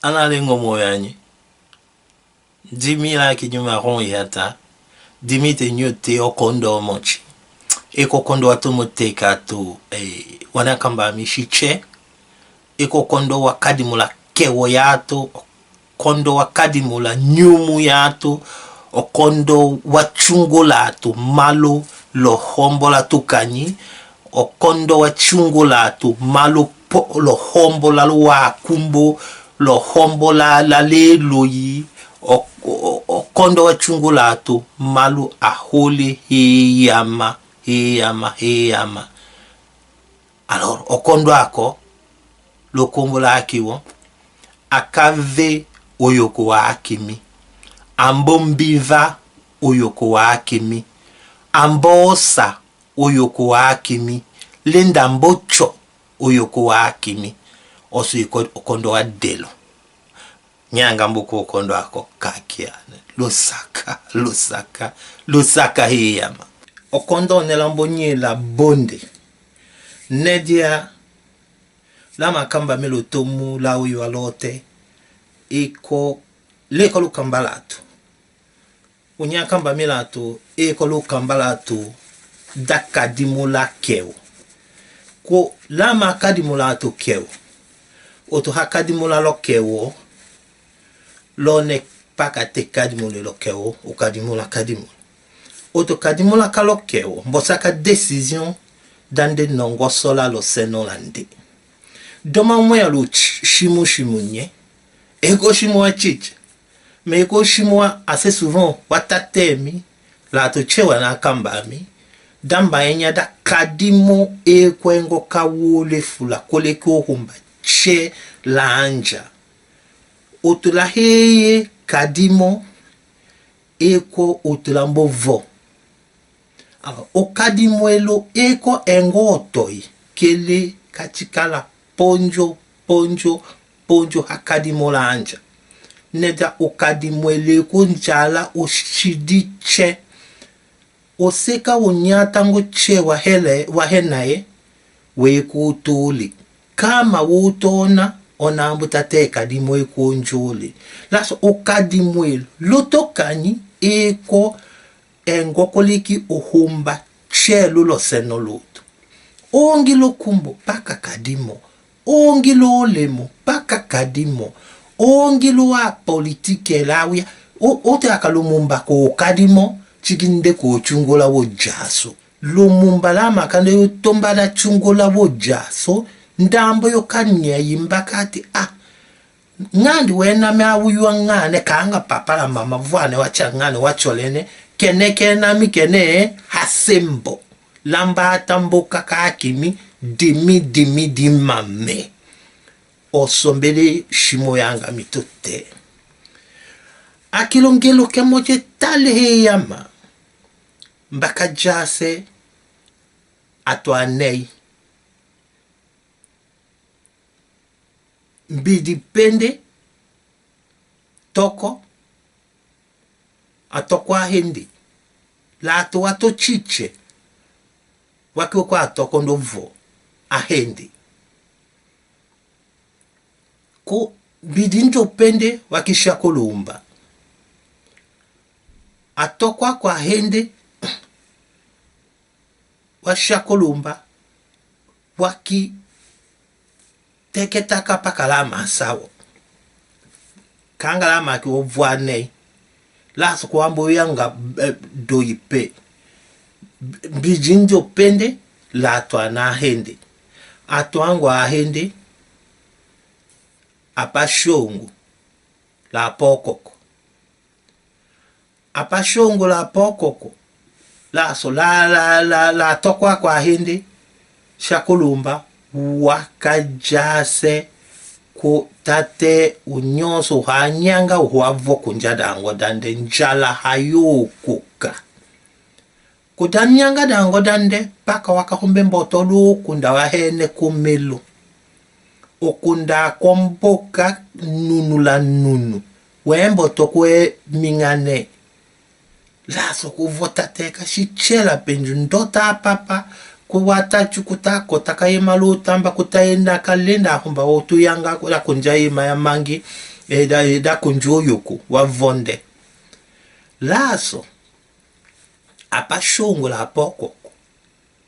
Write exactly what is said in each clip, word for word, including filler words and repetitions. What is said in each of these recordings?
Ana lengo moyanye. Dimi laki nyuma ron yata. Dimi te nyo te okondo mochi. Eko kondo watu muteka tu, eh, wana kamba mi shiche. Eko kondo wa kadimula kewo yatu. Kondo wa kadimula nyumu yatu. Okondo wa chungula tu malu lo hombola tukanyi. Okondo wa chungula tu malu po-, lo hombola lo wakumbo, lo hombola la lelo yi. O-, o-, okondo wa chungula tu malu ahole heyama, heyama, heyama. Alors, okondo ako, lo kombola aki wo, akave oyoko wa akimi. Ambo mbiva oyoko wa akimi. Ambo osa oyoko wa akimi. Lenda mbocho oyoko wa akimi. Osu iko okondo wa delo. Nyanga mbuku okondo ako kakia. Lusaka, lusaka, lusaka heyama. Okondo onela mbo nyela bonde. Nedia lama kamba melo tomu la uyu alote. Iko leko lukamba latu. Unya kamba mi latu, eko lukamba latu, da kadimula kewo. Ko lama kadimula tu kewo. Otu ha kadimula lo kewo, lone paka te kadimula lo kewo, u kadimula kadimula. Otu kadimula ka lo kewo, mbo saka décision, dande nongo sola lo seno lande. Doma mwe alu ch-, shimu shimu nye, eko shimu wa chiche. Mais ko shimu wa assez souvent, wa tate mi, latu che wana kamba mi, damba enya da kadimo eko engo ka wole fula, kole ko humba che lanja. Otula heye kadimo, eko otula mbo vo. Alors, okadimwelo eko engo otoi, kele katikala ponjo, ponjo, ponjo ha kadimo lanja. Neda okadimwelo eko njala oshidi che. Oseka onyata ngo che wahele, wahenaye, weko tole. Kama wotona, ona mbuta te kadimo eko njole. Laso okadimwelo, loto kanyi eko engo koliki ohumba che lulo seno lutu. Ongi lo kumbo paka kadimo. Ongi lo lemo paka kadimo. Ongi lo wa politike la wia. O, ote aka Lumumba ko kadimo, chiginde ko chungola wo jaso. Lumumba lama kande yo tomba da chungola wo jaso, ndambo yo kanya yimba kati, ah, ngandi wena me awuywa ngane, kanga papa la mama vwane wacha ngane, wacholene, kene kena mi kene, hasembo. Lamba atambo kaka akimi, dimi, dimi, dimame. Osombele shimo yanga mitote. Akilongelo kemoche tale heyama. Mbaka jase, atwa nei. Mbidi pende, toko, atoko ahende. Lato wato chiche. Waki oko atoko ndo vo. Ahende. Ko mbidi njo pende waki Shakolumba. Atoko ako ahende. Wa Shakolumba, waki teke taka paka lama sawo. Kanga lama ki ovwane. Laso kwambo yanga, eh, doi pe. Mbidi njo pende, lato ana ahende. Ato angu ahende, apa shongu, la pokoko. Apa shongo la pokoko. Laso la, la, la, la toko ako ahende. Shakolumba, waka jase ko tate unyonso ha nyanga uhwa vo ko nja dango dande njala hayo koka. Ko da nyanga dango dande, paka waka humbe mboto lo kunda wahene ko melo. Okunda ko mboka nunu la nunu. We mboto kwe mingane. Laso ko vota teka shichela penju ndota papa, Ko wata tsi kuta, ko taka yema lo tamba, kuta yenda kalenda, humba o tu yanga, ko da kunja yema ya mangi, e da, e da kunja oyoko, wa vonde. Laso, apa shongo la pokoko.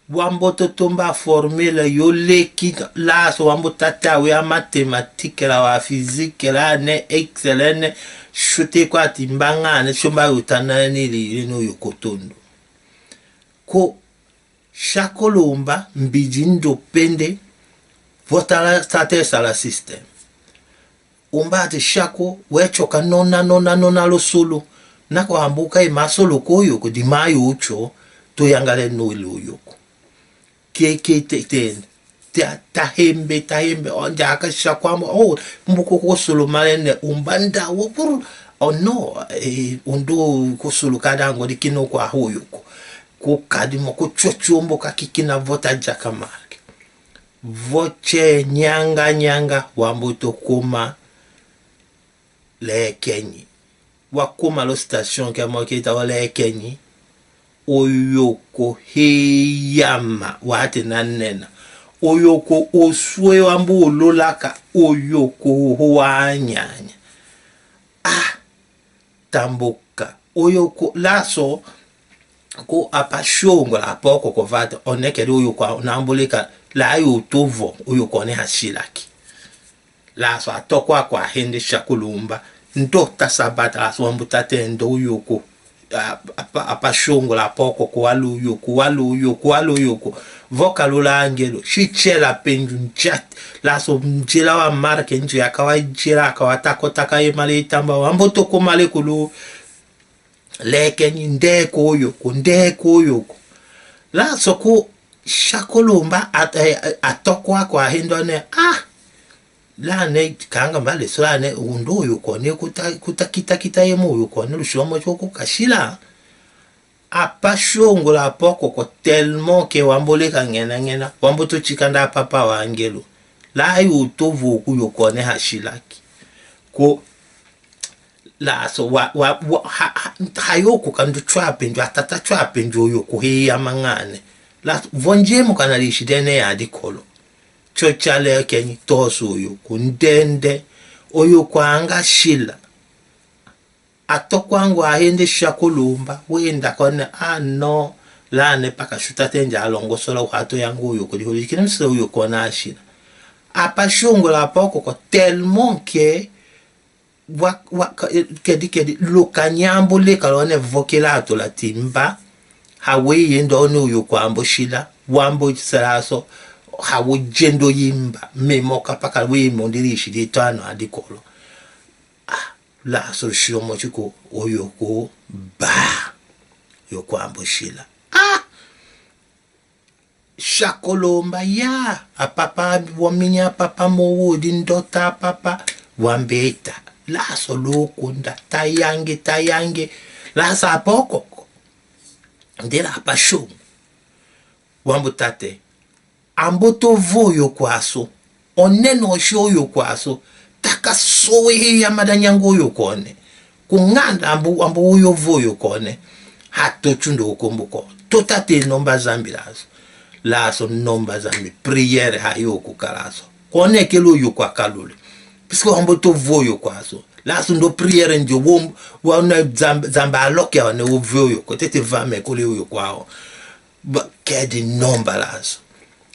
Wamboto tomba formule yo leki, laso wambo tata we a mathématique la wa physique la ne excellent, shute kwa ti mbanga ne shomba yo tana ni li, li no yo kotondo. Ko Shako Lumba, mbiji ndo pende, vota la tate sala système. Umba ati Shako, we tsoka nona, nona, nona lo solo. Nako ambuka i masolo ko yoko, di mayo tso, to yangale no lo yoko. Ke, ke, te, te, ta, ta hembe, ta hembe, o, njaka Shako amo, o, mbuko ko solo malene, umba nda, wo, puru, o, no, e, undo ko solo kada ngo di kino kwa ho yoko. Ko kadi mo ko tso, tso mbo ka kikina vota jaka marke. Vote nyanga nyanga, wamboto kuma Lekenyi. Wa kuma lo station ke mo kita wa Lekenyi. Oyoko heyama, wa te na nena. Oyoko oswe wambo ololaka, oyoko ho wa nyanya. Ah, tamboka. Oyoko, laso, ko apa shongo la pokoko vata, one kedi oyoko a, namboleka, la yo tovo, oyoko ne hasilaki. Laso atoko akwa hende Shako Lumba, ndo ta sabata, laso wambo tate ndo oyoko. A, apa, apa shongo la pokoko, walo oyoko, walo oyoko, walo oyoko. Voka lula angelo, shitsela penju njat, laso njela wa marke njo yakawa njela, akawa tako taka ye male tamba, wamboto ko male kulu, Lekenyi nde ko oyoko, nde ko oyoko. Laso ko Shako Lumba at-, eh, atoko akwa hende ne, ah! La ne kanga mbale so la ne undo oyoko ne kuta, kuta kita kita yemo oyoko ne lushomo shoko kashila. Apa shongo la pokoko tellement que wambo leka ngena ngena, wamboto tsikanda papa wa angelo. La yo tovo ku oyoko ne hasilaki. Ko Laso wa, wa, wa, ha, ha, hayokoka ndu tswa penju, atata tswa penju oyoko heyama ngane. Laso vonje mo kana lishidene ya dikolo. Tso tsa Lekenyi toso oyoko, ndende, oyoko anga shila. Atoko angu ahende Shako Lumba, wenda kone, ah, no, la ne paka shuta tenja alongosola uhato yangu oyoko, diholi kine msila oyoko na shila. Apa shongo la pokoko tellement que wa, wa, ka-, eh, kedi, kedi, luka nyambo leka lwa ne vokela ato la timba, ha we yenda one oyoko ambo shila, wambo salaso, ha we jendo yimba, memo kapaka we mondiri shidi tano adikolo. Ah, laso shiomo chiko, oyoko, ba, yoko ambo shila. Ah! Shako Lumba ya, apapa, waminya papa mo wodi ndota papa, wambeta. Laso loko nda, tayange, tayange. Laso apokoko. Ndela apa shongo. Wambo tate. Amboto vo oyoko aso. One no shi oyoko aso. Taka sowe heyama da nyanga oyoko one. Ku nganda ambo, ambo oyo vo oyoko one. Hato tsundo okombo ko. Tota te nomba Zambi laso. Laso nomba Zambi. Prière hayokoka laso. Kone kelo oyoko akalule. Puisque amboto vo oyoko aso. Laso ndo prière njo wom, wana Zambi, Zambi aloke awa ne ovo oyoko. Tete va me kole oyoko awa. Ba, kedi nomba laso.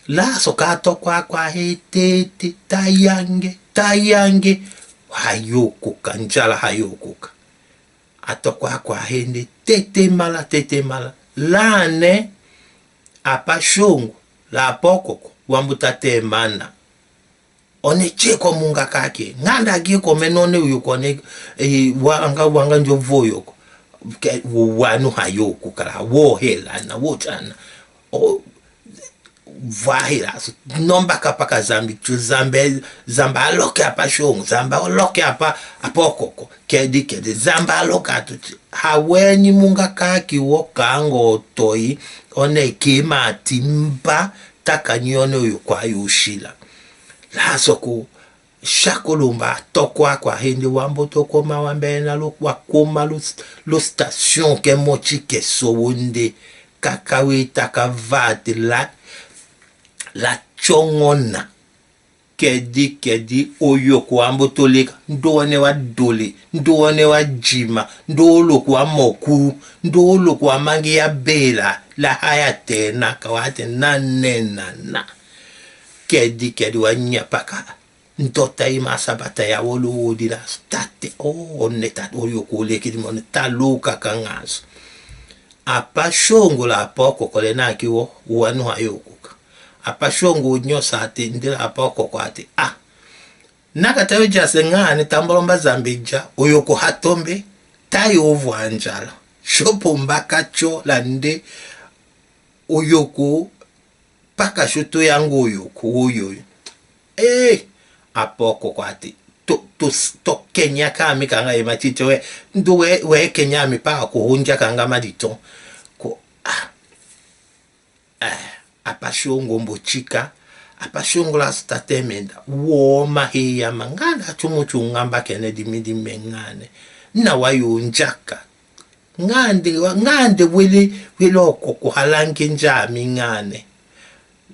Laso katoko akwa he tete, tayange, tayange. Hayokoka, njala hayokoka. Atoko akwa hende, tete mala, tete mala. Lane, apa shongo, la pokoko, wambo tate mana. One tse ko munga kake. Nganda gi ko me none oyoko ne, eh, wanga, wanga njo vo oyoko. Ke, wo wanu hayokoka la, wo helana, wo tana. O, vwa hela, so, nomba kapaka Zambi, tsu Zambi, Zambi aloke apa shongo, Zambi aloke apa, apokoko, kedi, kedi, Zambi aloke atu, ha weni munga kaki wo kango toi, one kima timba, taka nyi one oyoko ayo shila. Laso ko, Shako Lumba, toko akwa hende wamboto koma wambena lo, wa koma lo, lo station ke mochi ke sowonde, kaka weta ka vati la, la tsoŋona. Kɛdi, kɛdi, oyoko ambo toleka, ndoone wa dole, ndoone wa jima, ndoloko wa moku, ndoloko wa mangi ya bela, la haya tena, ka wa tena nena na. Kɛdi, kɛdi wa nya paka. Ndota i ma sabata ya wolo wodi la state, o, ne ta, oyoko leki di mo ne ta luka ka ŋasu. Apa shongo la apa okoko le na ki wo, wa nu ha yoko ka. Apa shongo nyo sa te, nde la apa okoko ate, a. Na ka ta yo ja se ŋa ne ta mbolomba Zambe ja, oyoko ha tombe, ta yo vwa njala. Shopo mbaka cho la nde, oyoko, paka sho to yanga oyoko, oyoyo. Ee, apa okoko ate, to, to, to kenya ka mi kanga ye matite we, ndo we, we kenya mi paka ko honja kanga maditon. Ko, a, a, apa shongo mbo chika, apa shongo la state menda, woma he ya ma, ŋanda chumu chungamba kene dimi dimi ŋane. Na wa yo njaka. Ŋande, ŋande wele, wele okoko ha langi nja mi ŋane.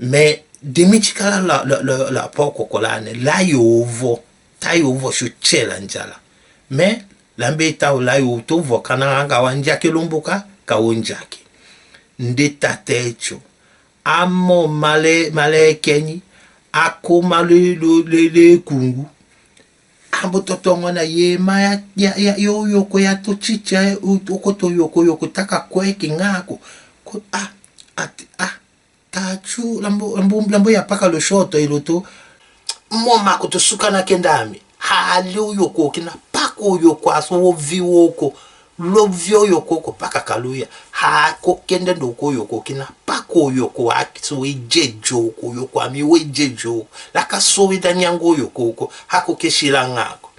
Me, dimi chika la, la, la, la, la pa okoko la ne, la yo vo, ta yo vo sho chela njala. Me, la mbe ta wo la yo to vo kana ŋanga wa njake lumbuka, ka wo njake. Nde ta te cho. Amo male, male kenyi, ako male, le, le, le kungu. Ambo totoŋona yema ya, ya, ya, yo, yoko ya to chicha, u, oko to yoko, yoko taka kweke ŋako. Ko, a, ati, a, tachu, lambo, lambo, lambo ya paka lo shoto ilo to. Mo mako to sukana kendami. Hali oyoko kina paka oyoko aso wo vi woko. Lo vi oyoko ko paka kaluya. Hako kende ndo ko oyoko kina paka oyoko aki so we jejo ko oyoko ami we jejo. Laka so we danyanga oyoko ko. Hako ke shila ŋako.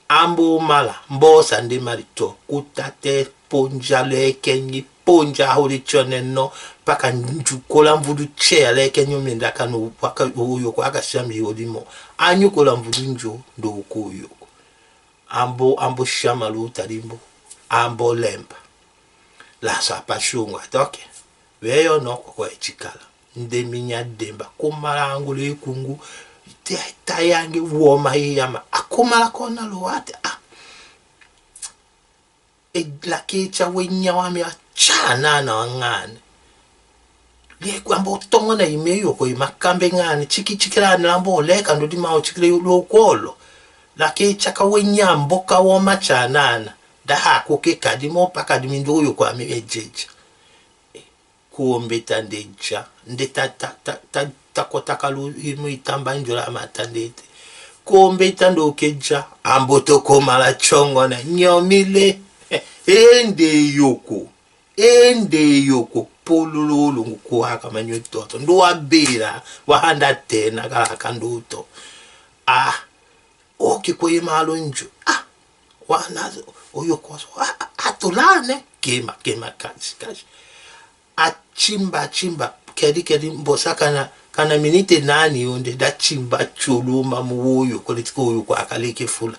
Ambo mala, mbo sa nde mali to. Kuta te ponja le kenyi, ponja holi chone no. Paka nju kola mvudu che ya le kenyi omenda kano paka oyoko aka shami holi mo. Anyu kola mvudu njo ndo ko oyoko. Ambo, ambo shama lu talimbo. Ambo lemba. Laso apa shungu ati, okay. Weyo no ko kwe chikala. Nde minya demba. Kumala angule kungu. Te, tayange woma yama. Akumala kona lo ati. A. E, la kecha we nya wami a cha nana wa ŋane. Leku ambo toŋona ime yoko ima kambe ŋane, chiki chiki la ne lambo leka ndo dima o chiki le lo kolo. La kecha ka we nya mboka woma cha nana. Da hako ke kadi mo paka dimi ndo yoko ami ejeja. Ko mbeta nde ja, nde ta, ta, ta, ta, ta kota kalu imu itamba njola mata ndete. Ko mbeta ndo ke ja, ambo to ko mala choŋona, nyomile. Ende yoko, ende yoko, pololo lungu ko aka manyo toto. Ndo wa bela, wa handa tena kala ka ndoto. A, oke ko ye malo njo. A, wa na, oyoko so, a, a, atolane, kema, kema, kashi, kashi. Achimba, achimba, kedi, kedi, mbosa kana, kana minite nani onde, da chimba choloma mu oyoko, letiko oyoko aka leke fula.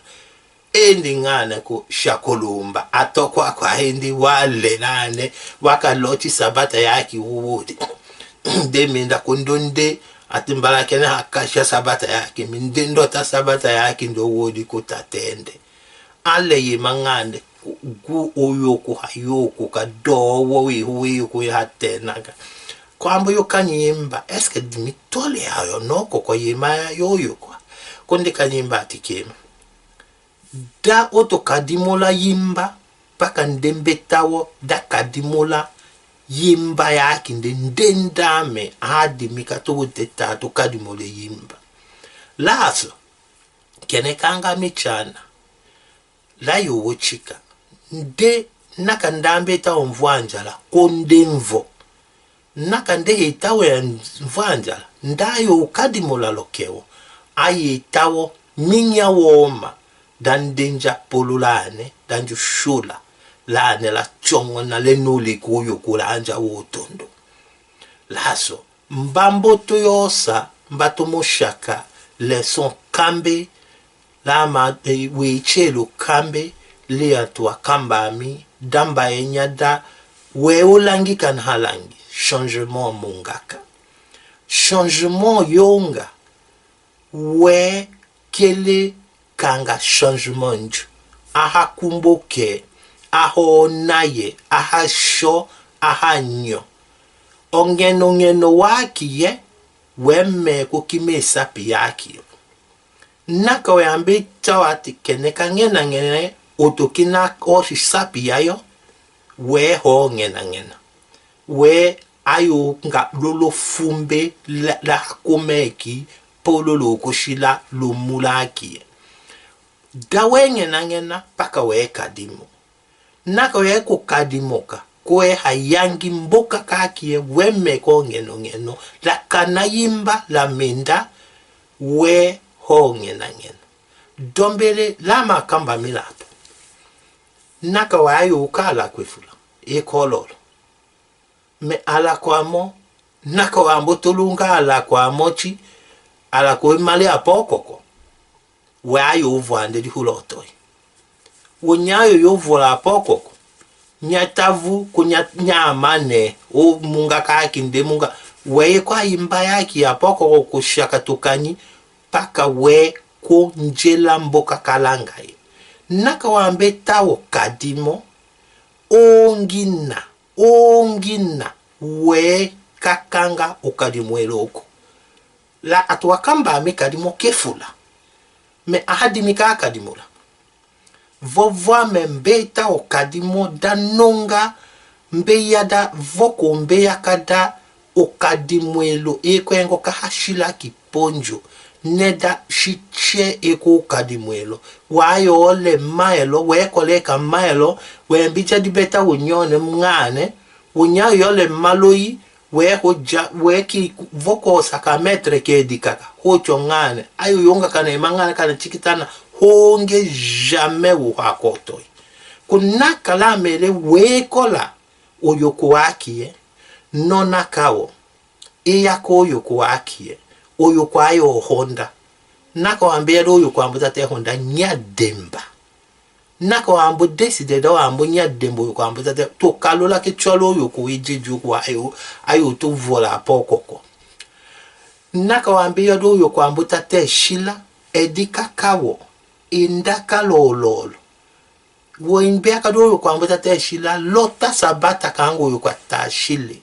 Ende ŋana ko shakolomba, atokwa kwa ende wale nane, waka loti sabata yaki wodi. Nde menda ko ndonde, ati mbala kene haka sha sabata yaki, mi nde ndota sabata yaki ndo wodi ko tatende. Ale ye maŋande, gu oyoko ha yoko ka dowo we, we yoko ya ha tena ka. Ko ambo yo kanyimba, est-ce que dimi tole ayo no ko ko yema yo yoko. Ko nde kanyimba ati kema. Da oto kadimola yimba, paka nde mbeta wo, da kadimola yimba yaki nde, nde ndame, adimi ka to wo teta to kadimole yimba. Laso, kene kanga mi chana. La yo wo chika. Nde naka ndambe ta wo mvwanjala, ko nde mvo. Naka nde heta wo ya mvwanjala, nda yo kadimola loke wo. Aye ta wo minya woma, da nde nja polo lane, da njo shola lane la choŋona le nole ko yoko la anja wo tondo. Laso, mba mboto yosa, mba tomo shaka, leçon kambe, la ma, e, we chelo kambe, le atu akamba mi, da mba enya da, we olangi kan halangi, changement mungaka. Changement yonga, we kele kanga changement njo. Aha kumbo ke, aha onaye, aha sho, aha nyo. Ongenoŋeno wakiye, we meko ki me sapi yakiyo. Naka we ambe tawa ti kene ka ŋenaŋena oto kina osi sapi yayo, we ho ŋenaŋena. We ayo nga lolo fumbe la, la kumeki polo lo kosila lo mula kiye. Da we ŋenaŋena paka we kadimo. Naka we ko kadimo ka, ko we ha yangi mboka ka kiye we meko ŋenoŋeno, la kana yimba la menda, we ho ŋenaŋena. Dombele la makamba milapo. Naka we ayo kala kwe fula, e kololo. Me ala kwamo, naka wambo tulunga ala kwamo ti, ala kwe mali apokoko. We ayo uvwande di hulo toi. Wo nyayo yo vola apokoko. Nya tavu, ko nya, nya mane, o munga kaki nde munga. We kwa imba yaki apokoko ko shaka tukani, paka we ko njela mboka kalanga ye. Naka wambe tawo kadimo, ongina. Ongina we kakanga okadimwelo ko. La atu wakamba ame kadimo ke fula. Me ahadimi ka kadimo la. Vovwa me mbeta okadimo da nonga mbeya da voko mbeya ka da okadimwelo eko engo ka hashila ki ponjo. Neda shitse eko okadimwelo. Wayo ole maelo, weko leka maelo, wembija dibeta wonyone mngane, wonya yole maloi, we hoja, we ki voko saka metre ke dikaka, hocho ngane, ayo yonga kana emangana kana chikitana, honge jamais wo hakotoi. Kunaka la mele weko la, oyoko wakie, nonaka wo. Eyako oyoko wakie, oyoko ayo honda. Naka wambe yado oyoko ambuta te honda nya demba. Naka wambo décider da wambo nya demba oyoko ambuta te, to kalola ke chwalo oyoko wejeji oyoko ayo, ayo to vola apokoko. Naka wambe yado oyoko ambuta te shila, edikaka wo, indaka lololo. Wo imbe aka do oyoko ambuta te shila, lota sabata kanga oyoko ata shile.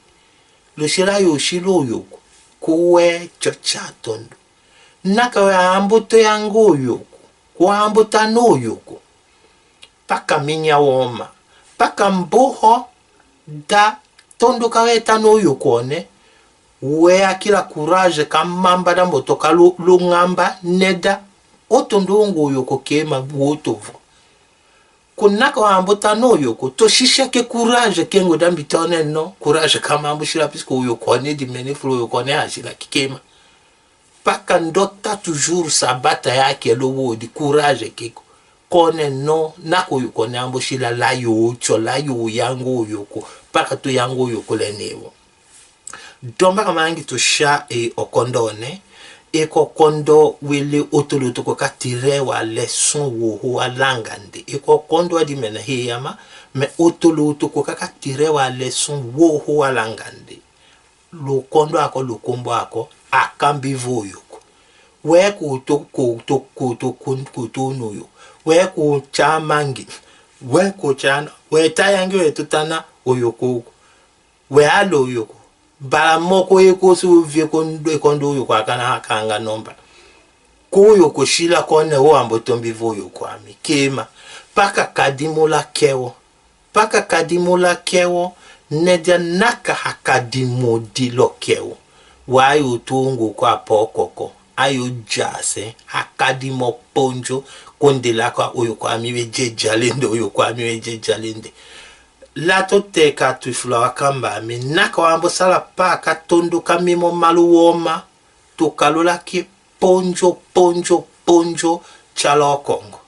Lo shila yo shila oyoko, kuwe chocha tondo. Naka we ambuto yanga oyoko, kwa ambuta no oyoko. Paka minya woma, paka mboho da tondo ka weta no oyoko ne, we akila courage ka mamba da mboto ka lu, lu ngamba neda, otondo ngo oyoko kema wotovo. Kunaka wambo tano yoko, to shisha ke courage ke ngo da mbi tone no, courage ka mambu shila puisque oyoko ne di mene fulu oyoko ne ha shila kikema. Paka ndota toujours sabata yake lo wodi courage keko. Kone no, nako oyoko ne ambo shila la yo cho, la yo yango oyoko, paka to yango oyoko le newo. Domba ka mangi to sha e okondo ne, e kokondo wele otolo toko ka tire wa leçon wo ho wa langa nde. E kokondo wa di mena he yama, me otolo toko ka ka tire wa leçon wo ho wa langa nde. Lo kondo ako, lo kombo ako, akambi vo yoko. We kuto, kuto, kuto, kun, kuto no yo. We kucha mangi. We kucha na. We ta yangi we tutana oyoko. We alo yoko. Bala moko yeko su vie kondo, kondo yoko akana akanga nomba. Ko yoko shila kone o ambo tombi vo yoko ami. Kema. Paka kadimula kewo. Paka kadimula kewo. Nedia naka ha kadimudi lo kewo. Wa ayo tungu kwa pokoko. Ayo jase. Ha kadimo ponjo. Kondela kwa oyoko ami we jejalende, oyoko ami we jejalende. La to teka tufula wa kamba mi, naka wambo sala pa ka tondu ka mimo malu woma, to kalula ki ponjo, ponjo, ponjo, chala Kongo.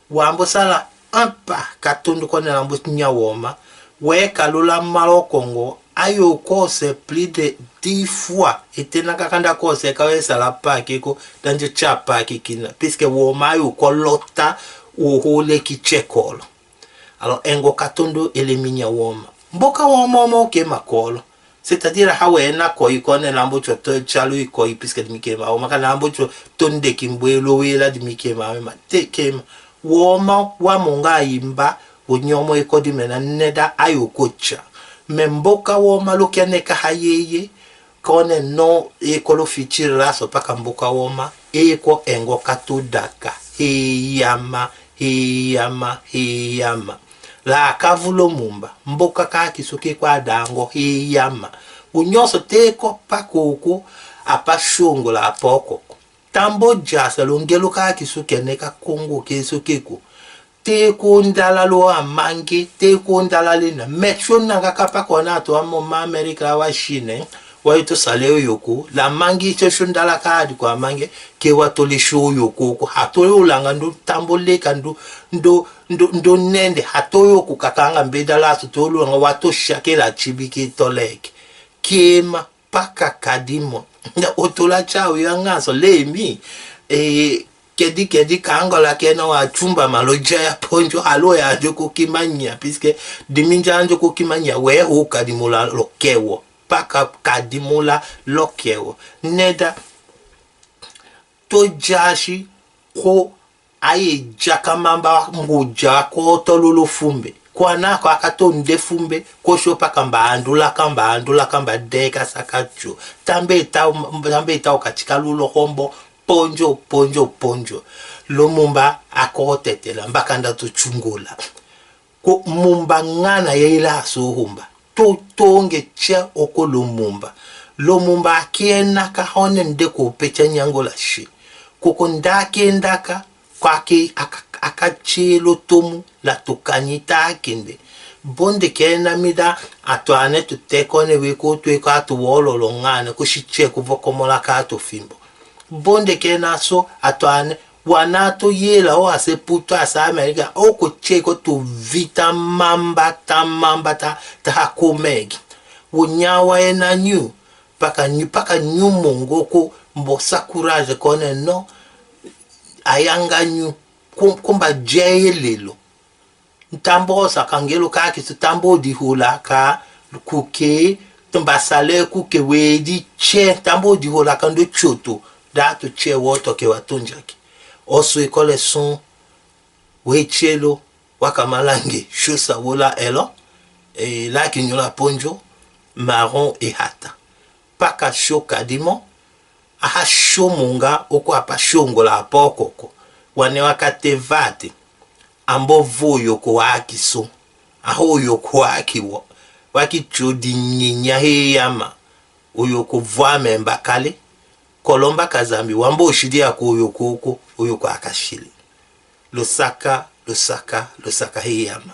Wambo sala un pa ka tondu kone lambo nya woma, we kalula malu Kongo, ayo kose plus de dix fois, etena kakanda kose ka we sala pa keko, danjo cha pa kikina, puisque woma ayo kolota, wo hole ki chekolo. Alors, engo katondo ele minya woma. Mboka woma woma oke makolo. C'est-à-dire, ha wena koi kone lambo tio to tialu i koi, puisque dimi kema woma, ka lambo tio to ndeki mbwe lo wela dimi kema wema. Te kema woma wa monga imba, wo nyomo e ko dimena neda ayo ko tia. Mais mboka woma lo keneka ha yeye, kone no e ko lo fitiri laso paka mboka woma, e ko engo ka to daka. Heyama, heyama, heyama. La kavu Lumumba, mboka kaki so ke kwa dango, heyama. Gu nyonso te ko pa koko, a pa songola a pa koko. Tambo diasa lo ngelo kaki so keneka Kongo ke so ke ko. Te ko ndala lo amange, te ko ndala lena. Mais sio nanga kapa kona to amo ma Amerika wa Chine, wa ito sale yo yoko. La mangi sio sio ndala ka adi ko amange, ke wa tole sio yoko ko. Ha to yo langa ndo tambo leka ndo, ndo, ndo, ndo nende. Ha to yo ko kakanga mbeda laso to langa wa to shake la tibi ke to leke. Kema. Paka kadimo. Nda otola tiawu ya ngaso lemi. E, kedi, kedi kangola kena wa tumba malo dia ya ponjo, halo ya njo ko kimanya, puisque dimi nja njo ko kimanya, we ho kadimo la lo kewo. Paka kadimo la lo kewo. Neda to diasi ko aye diaka mamba ngudia ko tololo fumbe. Kwana ko aka to nde fumbe, ko sio paka mbandu laka, mbandu laka mba deka saka tio. Tambe tau, tambe tau katika lulo hombo, ponjo, ponjo, ponjo. Lumumba ako tetela, mbaka nda to tiungola. Ko Mumba ngana ya ila so humba. To tonge tia oko Lumumba. Lumumba akena ka hone nde ko petia nyangola si. Koko nda kenda ka, kwa ke aka, aka tielo tomu la to kanyita kende. Bonde kena mida, atwane to tekone we ko twe ka to wololo ngana, ko si tie ko vokomola ka to fimbo. Bonde kena so, atwane, wana to yela o ase puto asa Amerika, o ko tie ko to vita mamba, ta mamba, ta, ta hakomegi. Wo nyawa ena nyu, paka nyu, paka nyu mongo ko mbosa courage kone no, ayanga nyu, kum-, kumba jeye lelo. Ntambo sa kangelo ka kisu tambo di hula ka kuke, tumba sale kuke wedi che, tambo di hula ka ndo choto, da to che woto ke wa tonjaki. Osu ikole sun, we chelo, waka malange, shusa wola elo, e, laki nyola ponjo, maron e hata. Paka sho kadimo, aha sho monga, oko apa shongola apa okoko. Wane waka te vate. Ambo vo oyoko waki so. Aho oyoko waki wo. Waki tio di nyinya heyama. Oyoko vwa memba kale. Kolomba ka Zambi. Wambo oshidi ako oyoko oko. Oyoko akashili. Lusaka, Lusaka, Lusaka heyama.